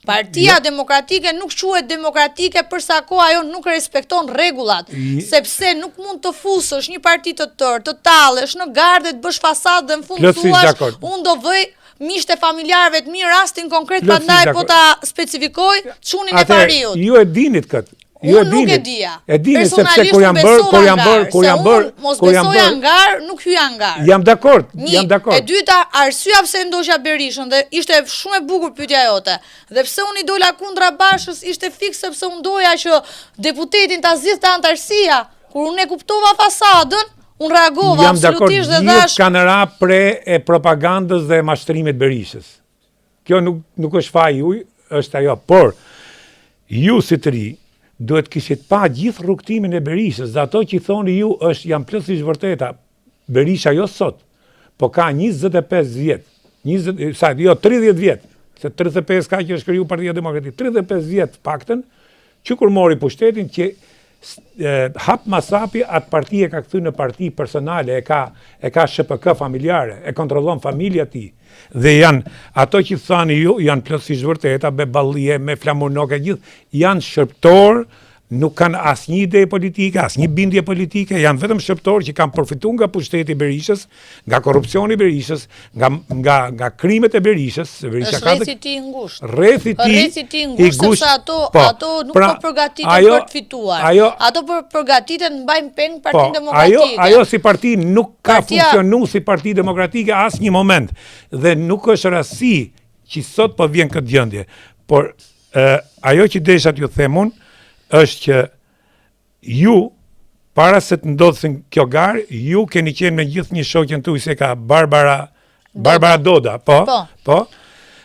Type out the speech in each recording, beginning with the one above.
Partia jo. Demokratike nuk quhet demokratike për sa kohë ajo nuk respekton rregullat, sepse nuk mund të fusësh një parti të tërë, të tallesh në garë dhe të bësh fasadë dhe në fund thuash unë do vëj miqtë e familjarëve të mi rastin konkret prandaj po ta specifikoj çunin e Fariut. Ju e dinit këtë. Ju e nuk e dija. E dini sepse kur janë bërë, kur janë bërë, kur janë bërë, mos besoja në garë, nuk hyja në garë. Jam dakord, jam dakord. E dyta, arsyeja pse e ndoqa Berishën dhe ishte shumë e bukur pyetja jote. Dhe pse unë i dola kundra Bashës ishte fiks sepse unë doja që deputetin ta zgjidhte anëtarësia. Kur unë e kuptova fasadën, unë reagova jam absolutisht dhe dhashë. Jam dakord, kanë ra pre e propagandës dhe e mashtrimit Berishës. Kjo nuk nuk është faji juaj, është ajo, por ju si të ri duhet kishit pa gjithë rrugëtimin e Berishës dhe ato që i thoni ju është janë plotësisht vërteta. Berisha jo sot, po ka 25 vjet, 20, sa, jo 30 vjet, se 35 ka që është kriju Partia Demokratike, 35 vjet paktën, që kur mori pushtetin që hap mas hapi atë parti e ka kthy në parti personale, e ka e ka SHPK familjare, e kontrollon familja e tij. Dhe janë ato që thani ju janë plotësisht vërteta, me Ballie, me Flamur Noka, gjithë janë shërbëtorë nuk kanë asnjë ide politike, asnjë bindje politike, janë vetëm shërbëtorë që kanë përfituar nga pushteti i Berishës, nga korrupsioni i Berishës, nga nga nga krimet e Berishës, se Berisha ka rrethi i tij i ngushtë. Rrethi i tij rrethi i tij i ngushtë sepse ato po, ato nuk pra, po përgatiten ajo, për të fituar. Ajo, ato po përgatiten të mbajnë peng po, Partinë Demokratike. Ajo ajo si parti nuk ka Partia... funksionu si parti demokratike asnjë moment dhe nuk është rastësi që sot po vjen këtë gjendje. Por e, ajo që desha t'ju them unë është që Ju, para se të ndodhte kjo garë, ju keni qenë me gjithë një shoqen tuaj se ka Barbara Barbara Doda, po, po, po.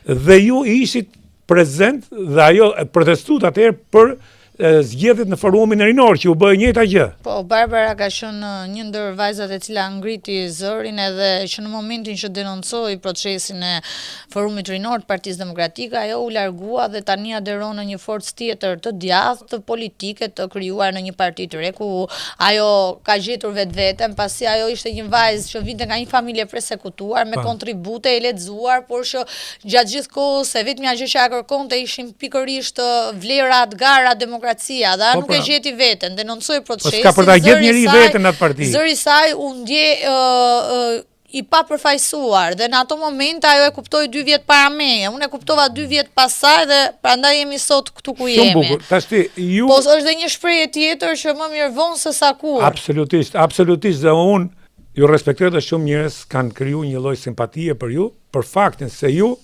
Dhe ju ishit prezent dhe ajo protestuat atëherë për zgjedhjet në forumin rinor që u bë e njëjta gjë. Po, Barbara ka qenë një ndër vajzat e cila ngriti zërin edhe që në momentin që denoncoi procesin e Forumit Rinor të Partisë Demokratike, ajo u largua dhe tani aderon në një forcë tjetër të djathtë politike të krijuar në një parti të re ku ajo ka gjetur vetveten, pasi ajo ishte një vajzë që vinte nga një familje e persekutuar me kontribute e lexuar, por që gjatë gjithë kohës e vetmja gjë që ajo kërkonte ishin pikërisht vlerat, gara, demokracia dhe ajo po, nuk e pra. gjeti veten, denoncoi po, procesin. Po s'ka për ta gjetur njeri veten në atë parti. Zëri i saj u ndje i papërfaqësuar dhe në ato momente ajo e kuptoi dy vjet para meje, unë e kuptova dy vjet pas saj dhe prandaj jemi sot këtu ku jemi. Shumë bukur. Tashti ju Po është dhe një shprehje tjetër që më mirë vonë se sa kurrë. Absolutisht, absolutisht dhe unë ju respektoj dhe shumë njerëz kanë kriju një lloj simpatie për ju, për faktin se ju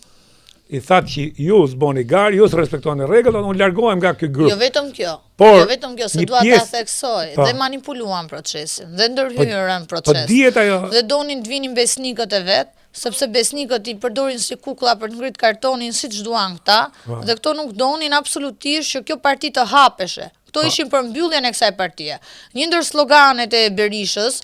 i thatë që ju s'boni garë, ju s'respektoni rregullat, unë largohem nga ky grup. Jo vetëm kjo. Por, jo vetëm kjo, se dua ta theksoj, po, dhe manipuluan procesin, dhe ndërhyrën po, në proces. Po dihet ajo. Dhe donin të vinin besnikët e vet, sepse besnikët i përdorin si kuklla për të ngrit kartonin siç duan këta, po. dhe këto nuk donin absolutisht që kjo parti të hapeshe. Këto po. ishin për mbylljen e kësaj partie. Një ndër sloganet e Berishës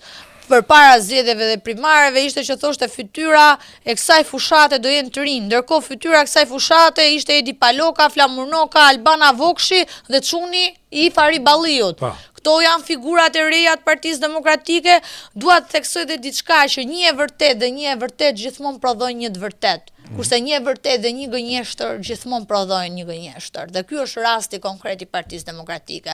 përpara zgjedhjeve dhe primareve ishte që thoshte fytyra e kësaj fushate do jenë të rinj. Ndërkohë fytyra e kësaj fushate ishte Edi Paloka, Flamur Noka, Albana Vokshi dhe çuni i Fahri Balliut. Pa. Po. Këto janë figurat e reja të Partisë Demokratike. Dua të theksoj dhe diçka që një e vërtetë dhe një e vërtetë gjithmonë prodhojnë një të vërtetë. Kurse një e vërtetë dhe një gënjeshtër gjithmonë prodhojnë një gënjeshtër. Dhe ky është rasti konkret i Partisë Demokratike.